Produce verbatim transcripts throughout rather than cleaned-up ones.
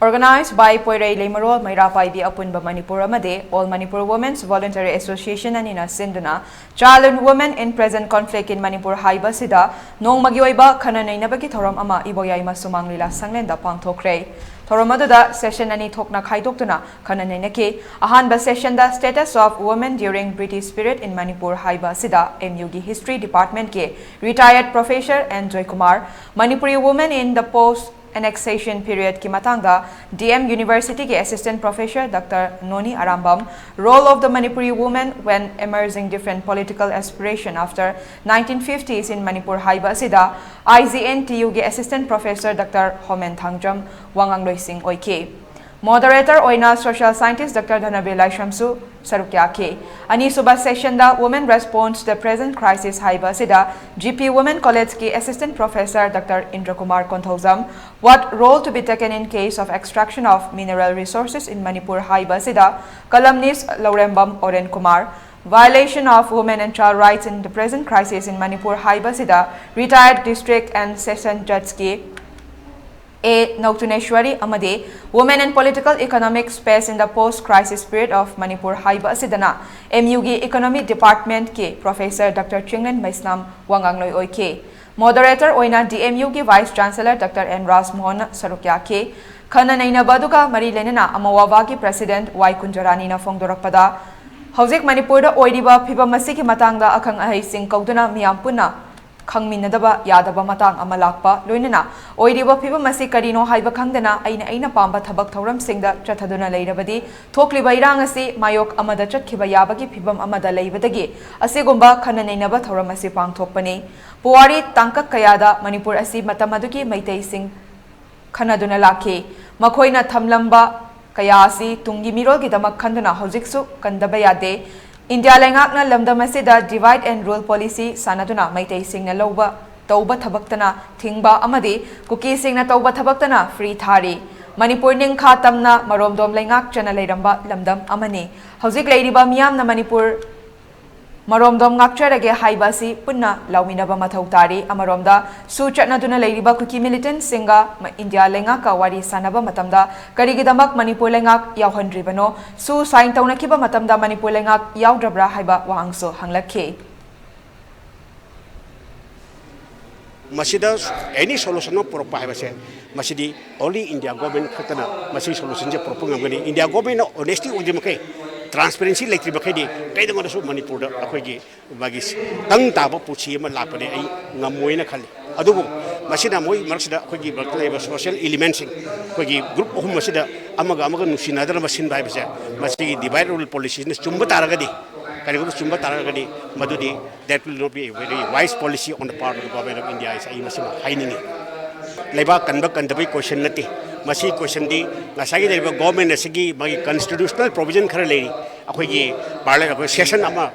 Organized by ꯄꯣꯏꯔꯩ ꯂꯩꯃꯔꯣꯜ ꯃꯩꯔꯥ ꯄꯥꯏꯕꯤ ꯑꯄꯨꯟꯕ ꯃꯅꯤꯄꯨꯔ ꯑꯃꯗꯤ All Manipur Women's Voluntary Association ꯑꯅꯤꯅ ꯁꯤꯟꯗꯨꯅ Child and Women in Present Conflict in Manipur ꯍꯥꯏꯕ ꯑꯁꯤꯗ ꯅꯣꯡꯃꯒꯤ ꯑꯣꯏꯕ ꯈꯟꯅ ꯅꯩꯅꯕꯒꯤ ꯊꯧꯔꯝ ꯑꯃ ꯏꯕꯣꯌꯥꯏꯃ ꯁꯨꯃꯥꯡ ꯂꯤꯂꯥ ꯁꯪꯂꯦꯟꯗ ꯄꯥꯡꯊꯣꯛꯈ꯭ꯔꯦ꯫ ꯊꯧꯔꯝ ꯑꯗꯨꯗ session ꯑꯅꯤ ꯊꯣꯛꯅ ꯈꯥꯏꯗꯣꯛꯇꯨꯅ ꯈꯟꯅ ꯅꯩꯅꯈꯤ꯫ ꯑꯍꯥꯟꯕ sessionꯗ Status of Women During British Period in Manipur ꯍꯥꯏꯕ ꯑꯁꯤꯗ M Uꯒꯤ History Departmentꯀꯤ retired Professor N Joykumar, Manipuri Women in the Post Annexation Periodꯀꯤ ꯃꯇꯥꯡꯗ D M Universityꯒꯤ Assistant Professor Doctor ꯅꯣꯅꯤ Arambam, Role of the Manipuri Woman when Emerging Different Political Aspiration After nineteen fifties in Manipur ꯍꯥꯏꯕ ꯑꯁꯤꯗ I G N T Uꯒꯤ Assistant Professor Doctor ꯍꯣꯃꯦꯟ Thangjam ꯋꯥꯉꯥꯡꯂꯣꯏꯁꯤꯡ ꯑꯣꯏꯈꯤ꯫ Moderator ꯑꯣꯏꯅ Social Scientist Doctor ꯙꯅꯕꯤꯔ ꯂꯥꯏꯁ꯭ꯔꯝꯁꯨ ꯁꯔꯨꯛ ꯌꯥꯈꯤ꯫ ꯑꯅꯤꯁꯨꯕ sessionꯗ Women Response to the Present Crisis ꯍꯥꯏꯕ ꯑꯁꯤꯗ G P Women Collegeꯀꯤ Assistant Professor Doctor ꯏꯟꯗ꯭ꯔꯀꯨꯃꯥꯔ Konthoujam, What Role to be Taken in Case of Extraction of Mineral Resources in Manipur ꯍꯥꯏꯕ ꯑꯁꯤꯗ columnist Laurembam ꯑꯣꯔꯦꯟ Kumar, Violation of Women and Child Rights in the Present Crisis in Manipur ꯍꯥꯏꯕ ꯑꯁꯤꯗ retired District and Session Judgeꯀꯤ A ꯅꯧꯆꯨꯅꯦꯁ꯭ꯋꯔꯤ ꯑꯃꯗꯤ Women and Political Economic Space in the Post Crisis Period of Manipur ꯍꯥꯏꯕ ꯑꯁꯤꯗꯅ M Uꯒꯤ Economic Departmentꯀꯤ Professor Doctor Chinglen ꯃꯩꯁꯅꯥꯝ ꯋꯥꯉꯥꯡꯂꯣꯏ ꯑꯣꯏꯈꯤ꯫ Moderator ꯑꯣꯏꯅ D M Uꯒꯤ Vice Chancellor Doctor N ꯔꯥꯖꯃꯣꯍꯟꯅ ꯁꯔꯨꯛ ꯌꯥꯈꯤ꯫ ꯈꯟꯅ ꯅꯩꯅꯕ ꯑꯗꯨꯒ ꯃꯔꯤ ꯂꯩꯅꯅ ꯑꯃꯋꯥꯕꯥꯒꯤ President ꯋꯥꯏ ꯀꯨꯟꯖꯔꯥꯅꯤꯅ ꯐꯣꯡꯗꯣꯔꯛꯄꯗ, ꯍꯧꯖꯤꯛ ꯃꯅꯤꯄꯨꯔꯗ ꯑꯣꯏꯔꯤꯕ ꯐꯤꯕꯝ ꯑꯁꯤꯒꯤ ꯃꯇꯥꯡꯗ ꯑꯈꯪ ꯑꯍꯩꯁꯤꯡ ꯀꯧꯗꯨꯅ ꯃꯤꯌꯥꯝ ꯄꯨꯟꯅ ꯈꯪꯃꯤꯟꯅꯗꯕ ꯌꯥꯗꯕ ꯃꯇꯥꯡ ꯑꯃ ꯂꯥꯛꯄ, ꯂꯣꯏꯅꯅ ꯑꯣꯏꯔꯤꯕ ꯐꯤꯕꯝ ꯑꯁꯤ ꯀꯔꯤꯅꯣ ꯍꯥꯏꯕ ꯈꯪꯗꯅ ꯑꯩꯅ ꯑꯩꯅ ꯄꯥꯝꯕ ꯊꯕꯛ ꯊꯧꯔꯝꯁꯤꯡꯗ ꯆꯠꯊꯗꯨꯅ ꯂꯩꯔꯕꯗꯤ ꯊꯣꯛꯂꯤꯕ ꯏꯔꯥꯡ ꯑꯁꯤ ꯃꯥꯌꯣꯛ ꯑꯃꯗ ꯆꯠꯈꯤꯕ ꯌꯥꯕꯒꯤ ꯐꯤꯕꯝ ꯑꯃꯗ ꯂꯩꯕꯗꯒꯤ ꯑꯁꯤꯒꯨꯝꯕ ꯈꯟꯅ ꯅꯩꯅꯕ ꯊꯧꯔꯝ ꯑꯁꯤ ꯄꯥꯡꯊꯣꯛꯄꯅꯤ꯫ ꯄꯨꯋꯥꯔꯤ ꯇꯥꯡꯀꯛ ꯀꯌꯥꯗ ꯃꯅꯤꯄꯨꯔ ꯑꯁꯤ ꯃꯇꯝ ꯑꯗꯨꯒꯤ ꯃꯩꯇꯩꯁꯤꯡ ꯈꯟꯅꯗꯨꯅ ꯂꯥꯛꯈꯤ꯫ ꯃꯈꯣꯏꯅ ꯊꯝꯂꯝꯕ ꯀꯌꯥ ꯑꯁꯤ ꯇꯨꯡꯒꯤ ꯃꯤꯔꯣꯜꯒꯤꯗꯃꯛ ꯈꯟꯗꯨꯅ ꯍꯧꯖꯤꯛꯁꯨ ꯀꯟꯗꯕ ꯌꯥꯗꯦ꯫ ꯏꯟꯗꯤꯌꯥ ꯂꯩꯉꯥꯛꯅ ꯂꯝꯗꯝ ꯑꯁꯤꯗ Divide and Rule Policy ꯁꯥꯟꯅꯗꯨꯅ ꯃꯩꯇꯩꯁꯤꯡꯅ ꯂꯧꯕ ꯇꯧꯕ ꯊꯕꯛꯇꯅ ꯊꯤꯡꯕ ꯑꯃꯗꯤ ꯀꯨꯀꯤꯁꯤꯡꯅ ꯇꯧꯕ ꯊꯕꯛꯇꯅ free ꯊꯥꯔꯤ꯫ ꯃꯅꯤꯄꯨꯔ ꯅꯤꯡꯈꯥ ꯇꯝꯅ ꯃꯔꯣꯝꯗꯣꯝ ꯂꯩꯉꯥꯛꯆꯅ ꯂꯩꯔꯝꯕ ꯂꯝꯗꯝ ꯑꯃꯅꯤ꯫ ꯍꯧꯖꯤꯛ ꯂꯩꯔꯤꯕ ꯃꯤꯌꯥꯝꯅ ꯃꯅꯤꯄꯨꯔ ꯃꯔꯣꯝꯗꯣꯝ ꯉꯥꯛꯆꯔꯒꯦ ꯍꯥꯏꯕ ꯑꯁꯤ ꯄꯨꯟꯅ ꯂꯧꯃꯤꯟꯅꯕ ꯃꯊꯧ ꯇꯥꯔꯤ꯫ ꯑꯃꯔꯣꯝꯗ ꯁꯨ ꯆꯠꯅꯗꯨꯅ ꯂꯩꯔꯤꯕ ꯀꯨꯀꯤ militantꯁꯤꯡꯒ ꯃ-, ꯏꯟꯗꯤꯌꯥ ꯂꯩꯉꯥꯛꯀ ꯋꯥꯔꯤ ꯁꯥꯟꯅꯕ ꯃꯇꯝꯗ ꯀꯔꯤꯒꯤꯗꯃꯛ ꯃꯅꯤꯄꯨꯔ ꯂꯩꯉꯥꯛ ꯌꯥꯎꯍꯟꯗ꯭ꯔꯤꯕꯅꯣ? ꯁꯨ sign ꯇꯧꯅꯈꯤꯕ ꯃꯇꯝꯗ ꯃꯅꯤꯄꯨꯔ ꯂꯩꯉꯥꯛ ꯌꯥꯎꯗ꯭ꯔꯕ꯭ꯔꯥ ꯍꯥꯏꯕ ꯋꯥꯍꯪꯁꯨ ꯍꯪꯂꯛꯈꯤ꯫ ꯃꯁꯤꯗ any solution ꯑꯃ ꯄꯨꯔꯛꯄ ꯍꯥꯏꯕꯁꯦ, ꯃꯁꯤꯗꯤ only India government ꯈꯛꯇꯅ ꯃꯁꯤꯒꯤ solutionꯁꯦ ꯄꯨꯔꯛꯄ ꯉꯝꯒꯅꯤ꯫ India governmentꯅ honesty ꯑꯣꯏꯗ꯭ꯔꯤ ꯃꯈꯩ, transparency ꯂꯩꯇ꯭ꯔꯤ ꯃꯈꯩꯗꯤ ꯀꯩꯗꯧꯉꯩꯗꯁꯨ ꯃꯅꯤꯄꯨꯔꯗ ꯑꯩꯈꯣꯏꯒꯤ ꯃꯥꯒꯤ ꯇꯪ ꯇꯥꯕ ꯄꯨꯟꯁꯤ ꯑꯃ ꯂꯥꯛꯄꯅꯦ ꯑꯩ ꯉꯝꯃꯣꯏꯅ ꯈꯜꯂꯤ꯫ ꯑꯗꯨꯕꯨ ꯃꯁꯤꯅ ꯃꯣꯏ ꯃꯔꯛꯁꯤꯗ ꯑꯩꯈꯣꯏꯒꯤ ꯃꯔꯛꯇ ꯂꯩꯔꯤꯕ social elementꯁꯤꯡ, ꯑꯩꯈꯣꯏꯒꯤ group ꯑꯍꯨꯝ ꯑꯁꯤꯗ ꯑꯃꯒ ꯑꯃꯒ ꯅꯨꯡꯁꯤꯅꯗꯅꯕ ꯁꯤꯟꯕ ꯍꯥꯏꯕꯁꯦ, ꯃꯁꯤꯒꯤ divide and rule policyꯁꯤꯅ ꯆꯨꯝꯕ ꯇꯥꯔꯒꯗꯤ, ꯀꯔꯤꯒꯨꯝꯕ ꯆꯨꯝꯕ ꯇꯥꯔꯒꯗꯤ, ꯃꯗꯨꯗꯤ that will not be a very wise policy on the part of the government of India ꯍꯥꯏꯁꯦ ꯑꯩ ꯃꯁꯤꯃ ꯍꯥꯏꯅꯤꯡꯉꯤ꯫ ꯂꯩꯕꯥꯛ ꯀꯟꯕ ꯀꯟꯗꯕꯒꯤ question ꯅꯠꯇꯦ꯫ ꯃꯁꯤ questionꯗꯤ ꯉꯁꯥꯏꯒꯤ ꯂꯩꯔꯤꯕ government ꯑꯁꯤꯒꯤ ꯃꯥꯒꯤ constitutional provision ꯈꯔ ꯂꯩꯔꯤ꯫ ꯑꯩꯈꯣꯏꯒꯤ parliament, ꯑꯩꯈꯣꯏ session ꯑꯃ,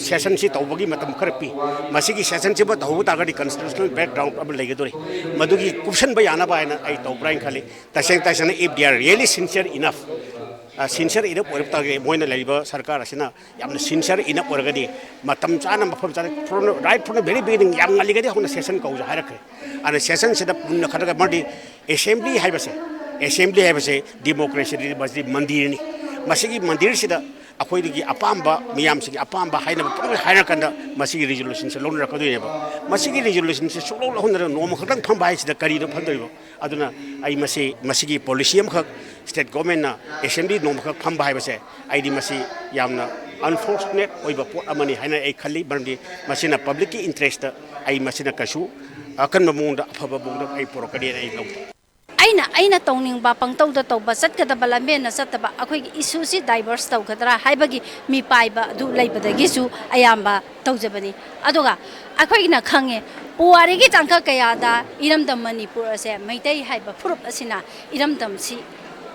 sessionꯁꯤ ꯇꯧꯕꯒꯤ ꯃꯇꯝ ꯈꯔ ꯄꯤ꯫ ꯃꯁꯤꯒꯤ sessionꯁꯤꯃ ꯇꯧꯍꯧꯕ ꯇꯥꯔꯒꯗꯤ constitutional background ꯑꯃ ꯂꯩꯒꯗꯧꯔꯤ꯫ ꯃꯗꯨꯒꯤ ꯀꯨꯞꯁꯟꯕ ꯌꯥꯅꯕ ꯍꯥꯏꯅ ꯑꯩ ꯇꯧꯕ꯭ꯔꯥ ꯍꯥꯏꯅ ꯈꯜꯂꯤ꯫ ꯇꯁꯦꯡ ꯇꯁꯦꯡꯅ, if they are really sincere enough, sincere enough ꯑꯣꯏꯔꯛ ꯇꯥꯔꯒꯗꯤ, ꯃꯣꯏꯅ ꯂꯩꯔꯤꯕ ꯁꯔꯀꯥꯔ ꯑꯁꯤꯅ ꯌꯥꯝꯅ sincere enough ꯑꯣꯏꯔꯒꯗꯤ, ꯃꯇꯝ ꯆꯥꯅ, ꯃꯐꯝ ꯆꯥꯅ, from, right from the very beginning, ꯌꯥꯝ ꯉꯜꯂꯤꯉꯩꯗꯒꯤ ꯍꯧꯅ session ꯀꯧꯁꯦ ꯍꯥꯏꯔꯛꯈ꯭ꯔꯦ꯫ ꯑꯗꯨꯅ sessionꯁꯤꯗ ꯄꯨꯟꯅ ꯈꯜꯂꯒ, ꯃꯔꯝꯗꯤ assembly ꯍꯥꯏꯕꯁꯦ, assembly ꯍꯥꯏꯕꯁꯦ democracyꯗꯤ ꯃꯁꯤꯗꯤ ꯃꯟꯗꯤꯔꯅꯤ꯫ ꯃꯁꯤꯒꯤ ꯃꯟꯗꯤꯔꯁꯤꯗ ꯑꯩꯈꯣꯏꯗꯒꯤ ꯑꯄꯥꯝꯕ, ꯃꯤꯌꯥꯝꯁꯤꯡꯒꯤ ꯑꯄꯥꯝꯕ ꯍꯥꯏꯅꯕ ꯄꯨꯝꯅꯃꯛ ꯍꯥꯏꯅꯔꯀꯥꯟꯗ ꯃꯁꯤꯒꯤ resolutionꯁꯦ ꯂꯧꯅꯔꯛꯀꯗꯣꯏꯅꯦꯕ꯫ ꯃꯁꯤꯒꯤ resolutionꯁꯦ ꯁꯨꯡꯂꯧ ꯂꯧꯍꯟꯗꯅ ꯅꯣꯡꯃ ꯈꯛꯇꯪ ꯐꯝꯕ ꯍꯥꯏꯁꯤꯗ ꯀꯔꯤꯅꯣ ꯐꯝꯗꯣꯔꯤꯕ? ꯑꯗꯨꯅ ꯑꯩ ꯃꯁꯤ, ꯃꯁꯤꯒꯤ policy ꯑꯃꯈꯛ state governmentꯅ assembly ꯅꯣꯡꯃꯈꯛ ꯐꯝꯕ ꯍꯥꯏꯕꯁꯦ, ꯑꯩꯗꯤ ꯃꯁꯤ ꯌꯥꯝꯅ unfortunate ꯑꯣꯏꯕ ꯄꯣꯠ ꯑꯃꯅꯤ ꯍꯥꯏꯅ ꯑꯩ ꯈꯜꯂꯤ꯫ ꯃꯔꯝꯗꯤ ꯃꯁꯤꯅ publicꯀꯤ interestꯇ ꯑꯩ ꯃꯁꯤꯅ ꯀꯩꯁꯨ ꯑꯀꯟꯕ ꯃꯑꯣꯡꯗ, ꯑꯐꯕ ꯃꯑꯣꯡꯗ ꯑꯩ ꯄꯨꯔꯛꯀꯅꯤ ꯍꯥꯏꯅ ꯑꯩ ꯂꯧꯗꯦ꯫ ꯑꯩꯅ, ꯑꯩꯅ ꯇꯧꯅꯤꯡꯕ ꯄꯪꯇꯧꯗ ꯇꯧꯕ, ꯆꯠꯀꯗꯕ ꯂꯝꯕꯦꯟꯅ ꯆꯠꯇꯕ, ꯑꯩꯈꯣꯏꯒꯤ issueꯁꯤ divert ꯇꯧꯒꯗ꯭ꯔꯥ ꯍꯥꯏꯕꯒꯤ ꯃꯤꯄꯥꯏꯕ ꯑꯗꯨ ꯂꯩꯕꯗꯒꯤꯁꯨ ꯑꯌꯥꯝꯕ ꯇꯧꯖꯕꯅꯤ꯫ ꯑꯗꯨꯒ ꯑꯩꯈꯣꯏꯅ ꯈꯪꯉꯦ, ꯄꯨꯋꯥꯔꯤꯒꯤ ꯇꯥꯡꯀꯛ ꯀꯌꯥꯗ ꯏꯔꯝꯗꯝ ꯃꯅꯤꯄꯨꯔ ꯑꯁꯦ ꯃꯩꯇꯩ ꯍꯥꯏꯕ ꯐꯨꯔꯨꯞ ꯑꯁꯤꯅ ꯏꯔꯝꯗꯝꯁꯤ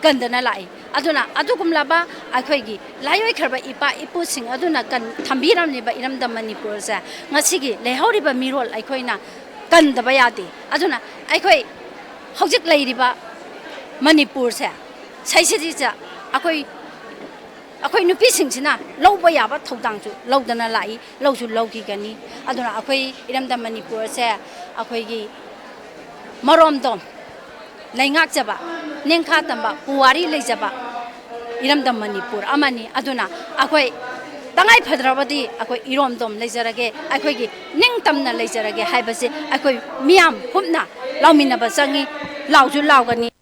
ꯀꯟꯗꯅ ꯂꯥꯛꯏ꯫ ꯑꯗꯨꯅ ꯑꯗꯨꯒꯨꯝꯂꯕ ꯑꯩꯈꯣꯏꯒꯤ ꯂꯥꯏꯑꯣꯏꯈ꯭ꯔꯕ ꯏꯄꯥ ꯏꯄꯨꯁꯤꯡ ꯑꯗꯨꯅ ꯀꯟ-, ꯊꯝꯕꯤꯔꯝꯂꯤꯕ ꯏꯔꯝꯗꯝ ꯃꯅꯤꯄꯨꯔꯁꯦ ꯉꯁꯤꯒꯤ ꯂꯩꯍꯧꯔꯤꯕ ꯃꯤꯔꯣꯜ ꯑꯩꯈꯣꯏꯅ ꯀꯟꯗꯕ ꯌꯥꯗꯦ꯫ ꯑꯗꯨꯅ ꯑꯩꯈꯣꯏ ꯍꯧꯖꯤꯛ ꯂꯩꯔꯤꯕ ꯃꯅꯤꯄꯨꯔꯁꯦ, ꯁꯤꯁꯤꯗꯩꯁꯤꯗ ꯑꯩꯈꯣꯏ ꯑꯩꯈꯣꯏ ꯅꯨꯄꯤꯁꯤꯡꯁꯤꯅ ꯂꯧꯕ ꯌꯥꯕ ꯊꯧꯗꯥꯡꯁꯨ ꯂꯧꯗꯅ ꯂꯥꯛꯏ, ꯂꯧꯁꯨ ꯂꯧꯈꯤꯒꯅꯤ꯫ ꯑꯗꯨꯅ ꯑꯩꯈꯣꯏ ꯏꯔꯝꯗꯝ ꯃꯅꯤꯄꯨꯔꯁꯦ ꯑꯩꯈꯣꯏꯒꯤ ꯃꯔꯣꯝꯗꯣꯝ ꯂꯩꯉꯥꯛꯆꯕ, ꯅꯤꯡꯈꯥ ꯇꯝꯕ, ꯄꯨꯋꯥꯔꯤ ꯂꯩꯖꯕ ꯏꯔꯝꯗꯝ ꯃꯅꯤꯄꯨꯔ ꯑꯃꯅꯤ꯫ ꯑꯗꯨꯅ ꯑꯩꯈꯣꯏ ꯇꯉꯥꯏ ꯐꯗ꯭ꯔꯕꯗꯤ ꯑꯩꯈꯣꯏ ꯏꯔꯣꯝꯗꯣꯝ ꯂꯩꯖꯔꯒꯦ, ꯑꯩꯈꯣꯏꯒꯤ ꯅꯤꯡꯇꯝꯅ ꯂꯩꯖꯔꯒꯦ ꯍꯥꯏꯕꯁꯦ ꯑꯩꯈꯣꯏ ꯃꯤꯌꯥꯝ ꯄꯨꯝꯅ ꯂꯥꯎꯃꯤꯟꯅꯕ ꯆꯪꯉꯤ, ꯂꯥꯎꯁꯨ ꯂꯥꯎꯒꯅꯤ꯫